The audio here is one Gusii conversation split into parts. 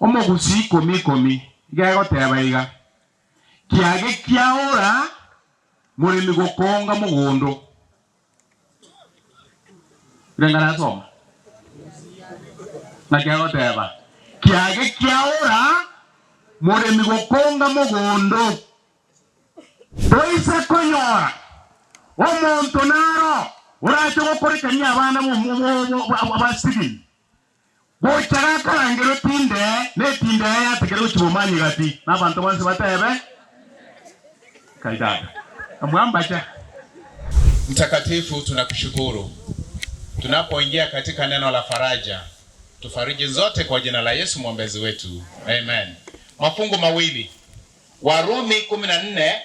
Omogusii ikomi ikomi iga egoteba iga, Kiage kiaora moremi gokonga mogondo. Renge nasoma. Naki agoteba, Kiage kiaora moremi gokonga mogondo. Toise konyora omonto naro orache gokorekania abana ba Stephen, gocha gakarangerwe tinde ne tinde eye yatekire gochia bomanyi gati, na abanto bonsi batebe, Kai tata, amwambacha. Mtakatifu, tunakushukuru tunapoingia katika neno la faraja, tufariji zote kwa jina la Yesu mwombezi wetu, amen. Mafungu mawili, Warumi 14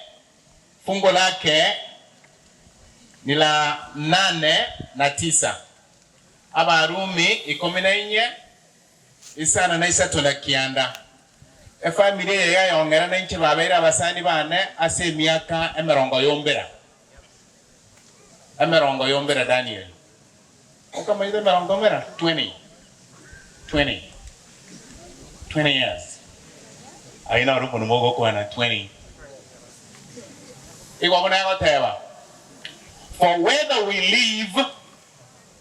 fungu lake ni la nane na tisa. Abarumi ikomi na inye, isano na isato na kianda. Efamiri eye yayong'era na inche babeire abasani bane ase emiaka emerongo yombera. Emerongo yombera Daniel. Okamanyete emerongo yombera? 20. 20. 20 years. Aye naro omonwa mogokwana 20. Igo buna egoteba, For whether we live,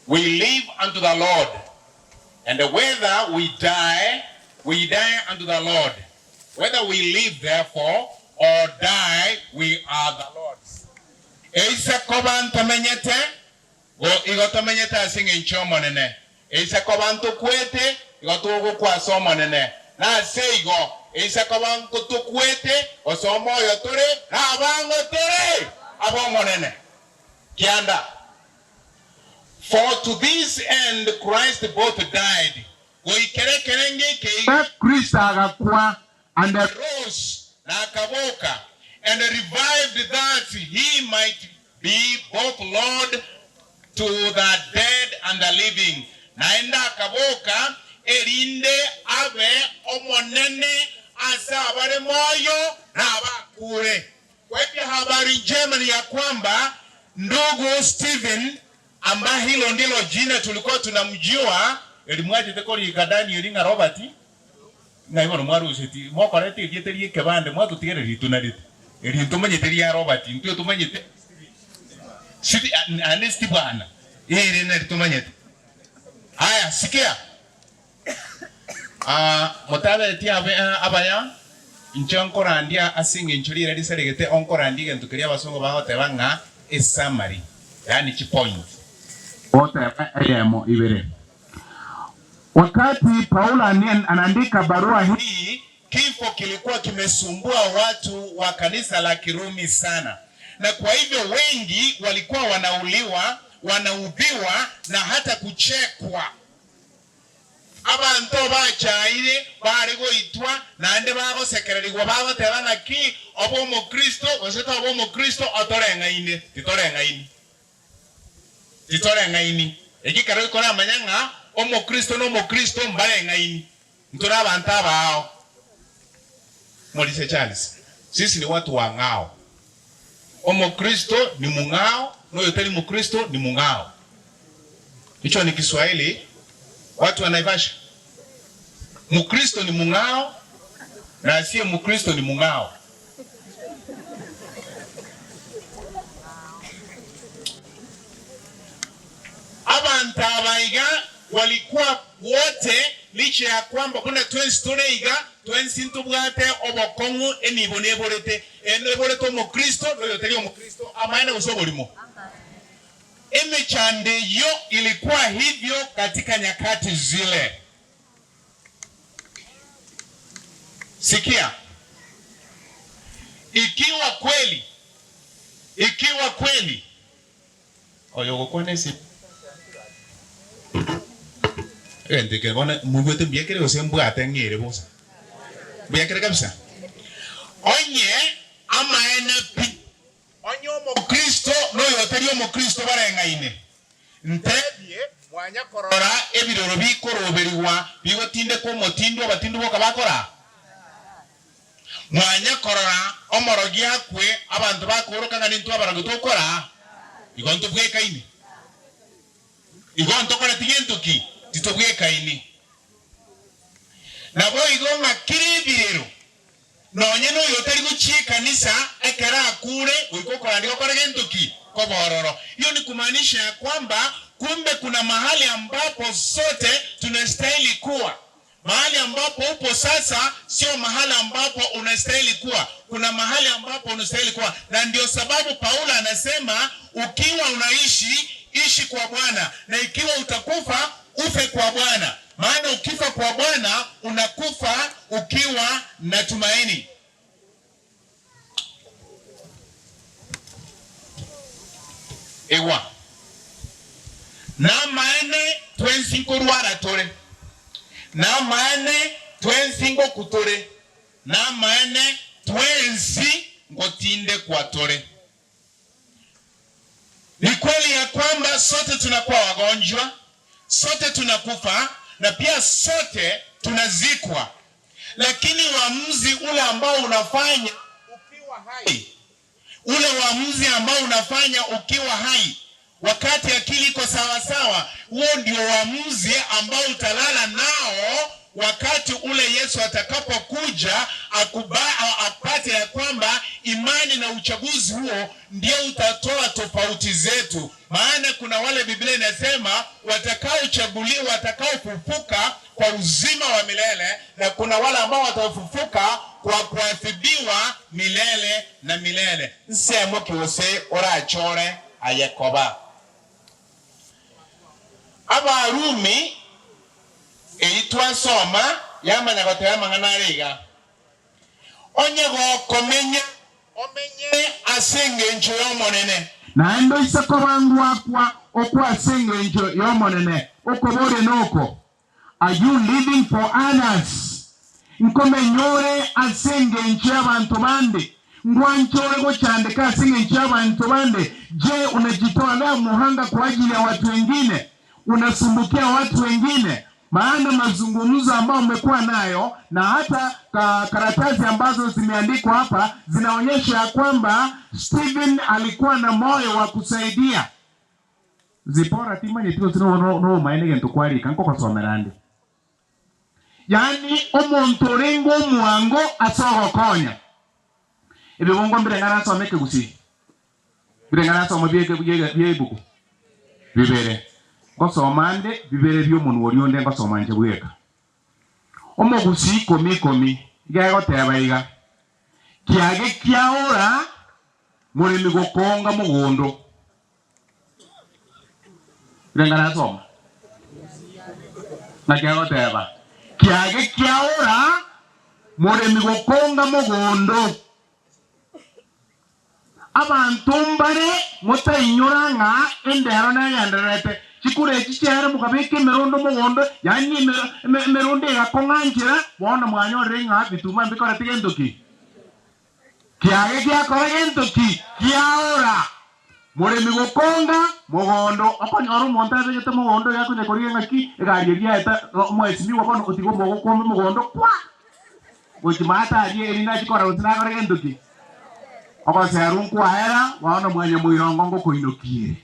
we live unto the Lord, and whether we die, we die unto the Lord. Whether we live therefore, or die, we are the Lord's. Eise koba ntomenyete, go igo tomenyete ase engencho y'Omonene, eise koba ntokwete, igo togokwa ase Omonene. Na ase igo, eise koba ntokwete, gose omoyo tore, nabang'o tore ab'Omonene. Kianda. For to this end Christ both died, goikera ekerenge eke iga. Kristo agakwa, and. Rose, na akaboka, and revived that he might be both Lord to the dead and the living, naende akaboka, erinde abe Omonene ase abare moyo na abakure. Kwa hivyo habari njema ni ya kwamba ndugu Stephen ambaye hilo ndilo jina tulikuwa tunamjua, eri mwachete korika Danieli ng'a Robert, ng'ai bono mwaruseti mokorete erieta ri'ekebande mwatotigera ritunarete, eri ntomanyete ria Robert, intwe tomanyete Steve, ande Stibwana, ere nari tomanyete. Aya sikia. Aa, motabeti abe abaya, inche nkorandia ase engencho riire risaregete, onkorandia egento keria abasongo bagoteba ng'a esummary, yaani chipoint. Goteba eyemo ibere. Wakati Paulo anaandika barua hii, kifo kilikuwa kimesumbua watu wa kanisa la Kirumi sana, na kwa hivyo wengi walikuwa wanauliwa, wanaudhiwa na hata kuchekwa. Abanto bachaire bare goitwa, naende bagosekererigwa, bagoteba, Naki obe Omokristo, gose toba Omokristo, otoreng'aine? Titoreng'aini. Titoreng'aini. Eki ekero koramanya ng'a Omokristo na Omokristo mbareng'aini, ntore abanto abaao. Morise Charles, sisi ni watu wa ng'ao. Omokristo ni mung'ao na oyotari mokristo ni mung'ao. Hicho ni Kiswahili watu wa Naivasha. Mukristo ni mung'ao na asiye mukristo ni mung'ao. Abanto aba iga walikuwa wote licha ya kwamba buna twensi tore iga, twensi ntobwate obokong'u enibo neborete Enoiborete Omokristo na oyotari Omokristo, amaene gose oborimo? Emechando eyio ilikuwa hivyo katika nyakati zile. Sikia, ikiwa kweli, ikiwa kweli oyogokwana ase egento eke bono moigwete mbuya kere gose mbwate ng'ere bosa? Mbuya kere kabisa. Onye amaene pi, onye omokristo na oyotari omokristo bareng'aine, ntebie mwanya korora ebiroro bikoroberigwa bigotindekwa omotindo abatindu boka bakora? Mwanya korora omorogi akwe, abanto bakooroka ng'a nintwe abarogi tokora, igo ntobwekaini. Igo ntokoreti gento ki? Titobwekaini. Naboigo ng'a kera ebirero, nonye noyo otari gochia ekanisa, ekero akure, goika okorandia gokore gento ki? Koba ororo. Hiyo ni kumaanisha ya kwamba kumbe kuna mahali ambapo sote tunastahili kuwa. Mahali ambapo upo sasa sio mahali ambapo unastahili kuwa. Kuna mahali ambapo unastahili kuwa, na ndio sababu Paulo anasema ukiwa unaishi ishi kwa Bwana, na ikiwa utakufa ufe kwa Bwana, maana ukifa kwa Bwana unakufa ukiwa na tumaini. Igwa, namaene twensi nkorwara tore, namaene twensi ngokwa tore, namaene twensi ngotindekwa tore. Ni kweli ya kwamba sote tunakuwa wagonjwa, sote tunakufa na pia sote tunazikwa, lakini uamuzi ule ambao unafanya ukiwa hai, ule uamuzi ambao unafanya ukiwa hai, wakati akili iko sawasawa, huo ndio uamuzi ambao utalala nao wakati ule Yesu atakapokuja apate ya kwamba imani na uchaguzi huo ndio utatoa tofauti zetu. Maana kuna wale Biblia inasema watakaochaguliwa, watakaofufuka kwa uzima wa milele, na kuna wale ambao watafufuka kwa kuadhibiwa milele na milele. Nsemo kiose orachore ayekoba Abarumi eyio twasoma yamanya goteba amang'ana are iga, Onye gokomenya, omenye ase engencho y'Omonene. Naende oise koba ngwakwa okwo ase engencho y'Omonene, okoboria noko, Are you living for others? Nkomenya ore ase engencho y'abanto bande? Ngwancha ore gochandeka ase engencho y'abanto bande? Je, unajitolea muhanga kwa ajili ya watu wengine? Unasumbukia watu wengine? Maana mazungumzo ambayo umekuwa nayo na hata ka karatasi ambazo zimeandikwa hapa zinaonyesha ya kwamba Stephen alikuwa na moyo wa kusaidia. Zipora timanyeti gose nobomaene egento kwarika nkogosomera nde. Yaani omonto orenge omwango ase ogokonya. Ebibungo mbireng'ana asome ekegusii, mbireng'ana asome bie ebuku bibere. Ngosoma nde bibere bi'omonwa oria onde ngosoma inche bweka. Omogusii ikomi ikomi iga egoteba iga, Kiage kiaora moremi gokonga mogondo. Reng'ana asoma. Naki agoteba, Kiage kiaora moremi gokonga mogondo. Abanto mbare motainyora ng'a endero negendererete. Chikura echi chiaere mokabeka emerondo mogondo, yaani emerondo egakong'a nchera, bono mwanyorire ng'a bituma mbikoreti gento ki? Kiage giakora gento ki? Kiaora. Moremi gokonga mogondo, okonyora omonto abegete mogondo iga akonya korigia ng'aki egari eria yaeta omwesimigwa bono otiga omogokombe mogondo kwa! Gochia maate aria erinde achie korora gose nakore gento ki? Ogoserwa nkwaera bono mwanyamoirongo ngokoinokiere.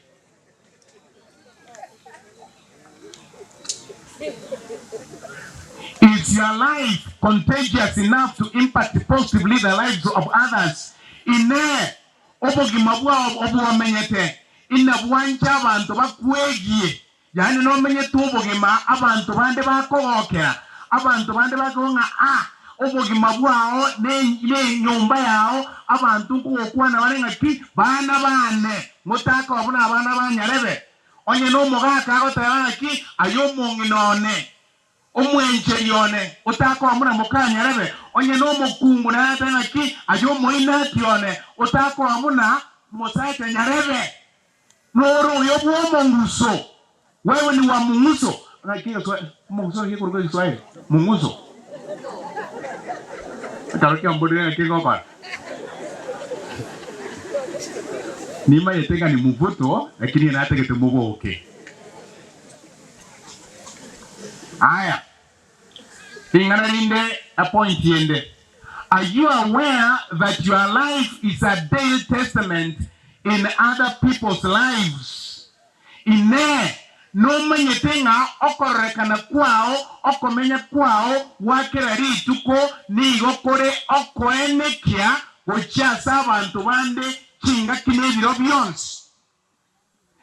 Is your life contagious enough to impact positively the lives of others? Inee! Obogima bwao obwomenyete inabwanche abanto bakwegie? Yaani nomenyete obogima abanto bande bakogokera, abanto bande bakoigwa ng'a ah, obogima bwao nenyomba yao, abanto nkogokwana bare ng'aki, bana bane, motakoba buna abana ba nyarebe. Onye nomogaka agoteba ng'aki, aye omong'ina one, omwencheri one, otakoba buna moka nyarebe. Onye nomokungu nere atebe ng'aki, aye omoinati one, otakoba buna mosacha nyarebe. Noro oyo bw'omonguso, wewe ni wa mung'uso. Naki egeswahili, omong'uso naki ekorokwa egeswahili? Mung'uso. Ekero kiamborire ng'aki ngokora? Nimanyete ng'a ni muvuto, lakini natagete moboke. Aya, ring'ana rinde, epoint ende. Are you aware that your life is a daily testament in other people's lives? Inee! Nomanyete ng'a okororekana kwao, okomenya kwao gwa kera rituko nigo kore okoenekia gochia ase abanto bande chingaki na ebiro bionsi?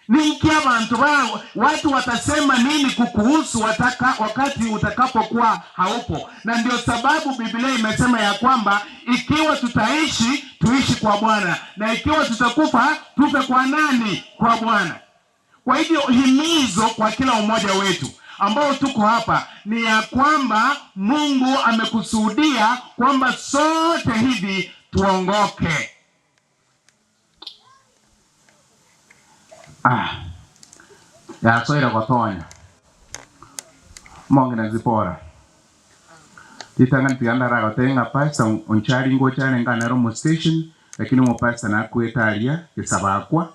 Ninki abanto ba watu watasema nini kukuhusu wataka wakati utakapokuwa haupo? Na ndio sababu Biblia imesema ya kwamba ikiwa tutaishi tuishi kwa Bwana, na ikiwa tutakufa tufe kwa nani? Kwa Bwana. Kwa hivyo himizo kwa kila umoja wetu ambao tuko hapa ni ya kwamba Mungu amekusudia kwamba sote hivi tuongoke. Ah, yasoire gotonya omong'ina Zipora ritang'ani tiga ndaragotebie ng'a pastor onchari ngocha arenge nere omo station lakini omopastor nakwete aria gesabakwa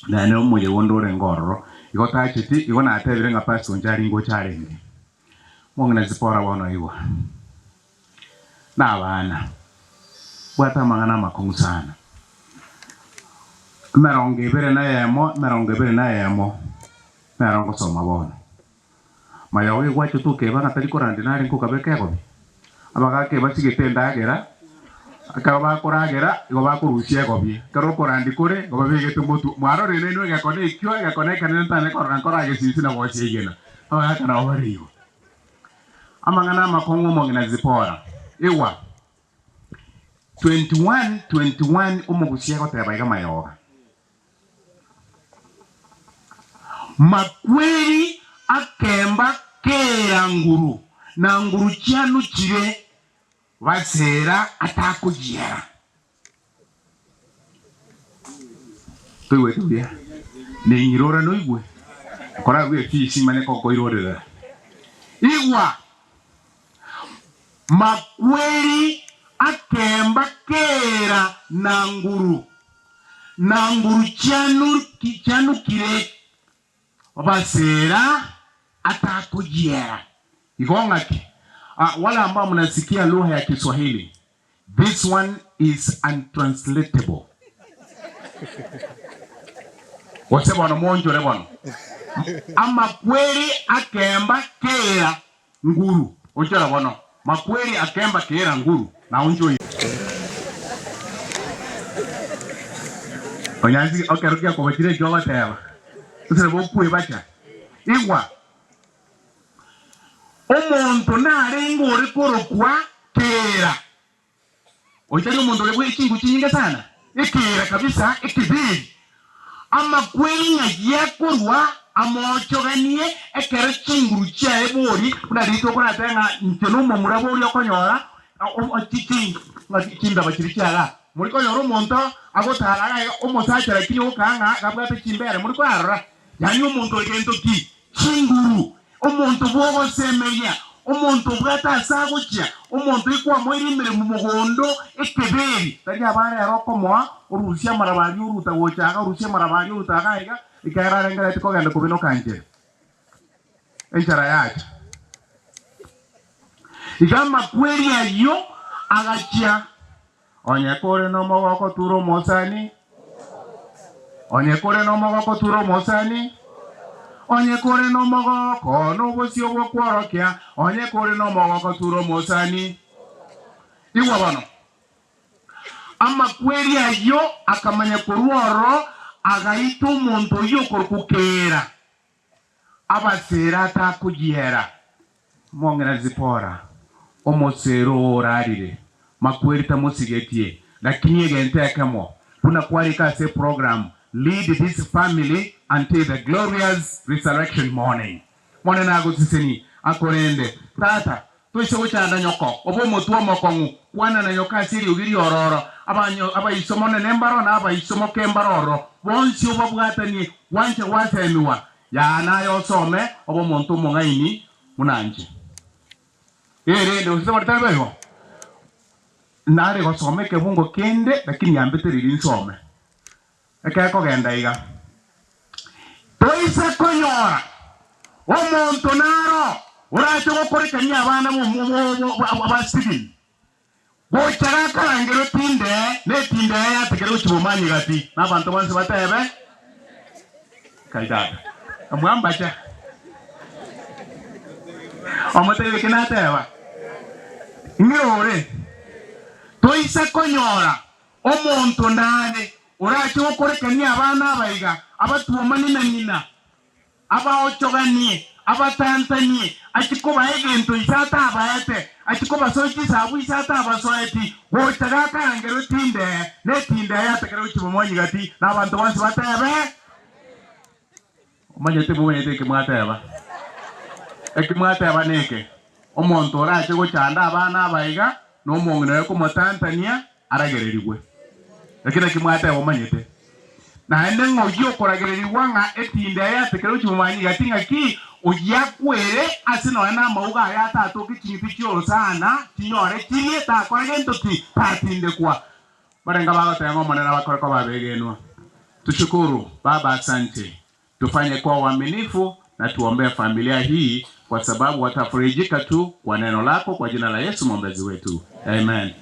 naende omoyega onde orenge ororo igo tacheti igo natebire ng'a pastor onchari ngocha arenge. Omong'ina Zipora bono igwa na abana bwate amang'ana amakong'u sana. Emerongo ebere na eyemo, emerongo ebere na eyemo, nero ngosoma bono. Mayogo egwachete okeba ng'a tari korandi narenge okabeka egobi. Abagaka ebasigete endagera, ekero bakoragera igo bakorusia egobi, ekero okorandi kore igo babegete motwe. Mwarorire nainwe egekone ekio, egekone ekenene ntane korora nkora gesinsi na gochia igena. Abagaka nabo bare igo. Amang'ana amakong'u omong'ina Zipora. Igwa! 21 21 Omogusia agoteba iga mayoga. Makweri akemba kera nguru, na nguru chianuchire basera atakoyiera. Toigwete buya? Neng'irora noigwe? Koragwe efisi manye kokoirorera. Igwa! Makweri akemba kera na nguru, na nguru chianukire basera atakoyiera. Igo ng'aki? Wale ambao mnasikia lugha ya Kiswahili, this one is untranslatable. Gose bono moonchore bono. Amakweri akemba kera Nguru, onchora bono. Makweri akemba kera nguru, na onchoire. Onyansi ekero giakobachire ekio ogoteba, gose bokwebacha. Igwa, omonto narenge ore korokwa Kera. Oyo tari omonto ore bwe chingu chinyinge sana, ekeera kabisa, ekeberi. Amakweri ng'ai akorwa amoochoganie ekero chinguru chiaye bori, buna riria tokoratebe ng'a inche nomomura bori okonyora chimbeba chiria chiaga. Mori konyora omonto agotara iga iga omosacha lakini ogokaa ng'a gabwate chimbere, mori koyarora? Yaani omonto ore gento ki? Chinguru, omonto bw'ogosemeria, omonto obwate ase agochia, omonto oikwamoire emeremo mogondo, ekeberi, tari abare ere okomoa, orusie amaraba aria oruta gocha iga, orusie amaraba aria oruta iga iga, ekiagera arengereretie kogenda kobinoka nchera. Enchara yacha. Iga amakweri ayio agachia. Onye kore nomogoko tura omosani, Onye kore nomogoko tura omosani, Onye kore nomogoko nobosio bw'okworokia, Onye kore nomogoko tura omosani. Igwa bono, amakweri ayio akamanya korwa ororo, agaita omonto oyio okorokwa Keera. Abasera atakoyiera. Mong'ina Zipora, omosera oo orarire, makweri tamosigetie, lakini egento ekemo, buna kwarika ase eprogram, Lead this family until the glorious resurrection morning. Monene agosesenie, akorende. Tata, toise gochanda nyoko, obe omotwe omokong'u, kwana na nyoko ase eriogi riororo, abanyo abaiso monene mbaro na abaiso moke mbaro ororo, bonsi obabwatanie, gwanche gwasemiwa, Yaa naye osome obe omonto omong'aini buna inche. Erinde gose tari tari boigo? Nare gosoma ekebungo kende lakini yambete riria nsome. Ekekogenda iga, Toise konyora omonto naro orache gokorekania abana ba Stephen, gocha gakarangerwe tinde netinde yaye yatekire gochia bomanyi gati, na abanto bonsi batebe, Kai tata. Mwambacha. Omotebi eke nateba, Ng'e ore? Toise konyora omonto nare orache gokorekania abana aba iga, abatuomanie na ng'ina, abaochoganie, abatantanie, achie kobaa egento ise atabaete, achie kobasoa chisabu ise atabasoeti, gocha gakarangerwe tindee, ne tindee yatekera gochia bomonyi gati, na abanto bonsi batebe, Omanyete momanyete eke mwateba? Eki mwateba neke, Omonto orache gochanda abana aba iga, na omong'ina oye komotantania, aragererigwe. Eki nakio mwateba omanyete. Naende ng'a oyio okoragererigwa ng'a etindi eye yatekire gochia bomanyi gati ng'aki oyio akwere ase nonya namauga aye atatoke ching'iti chi'orosana chinyore chirie takora gento ki tatindekwa. Barenge bagoteba ng'a Omonene abakore koba abegenwa. Tushukuru Baba asante. Tufanye kwa uaminifu na tuombee familia hii kwa sababu watafurijika tu kwa neno lako kwa jina la Yesu mwombezi wetu. Amen.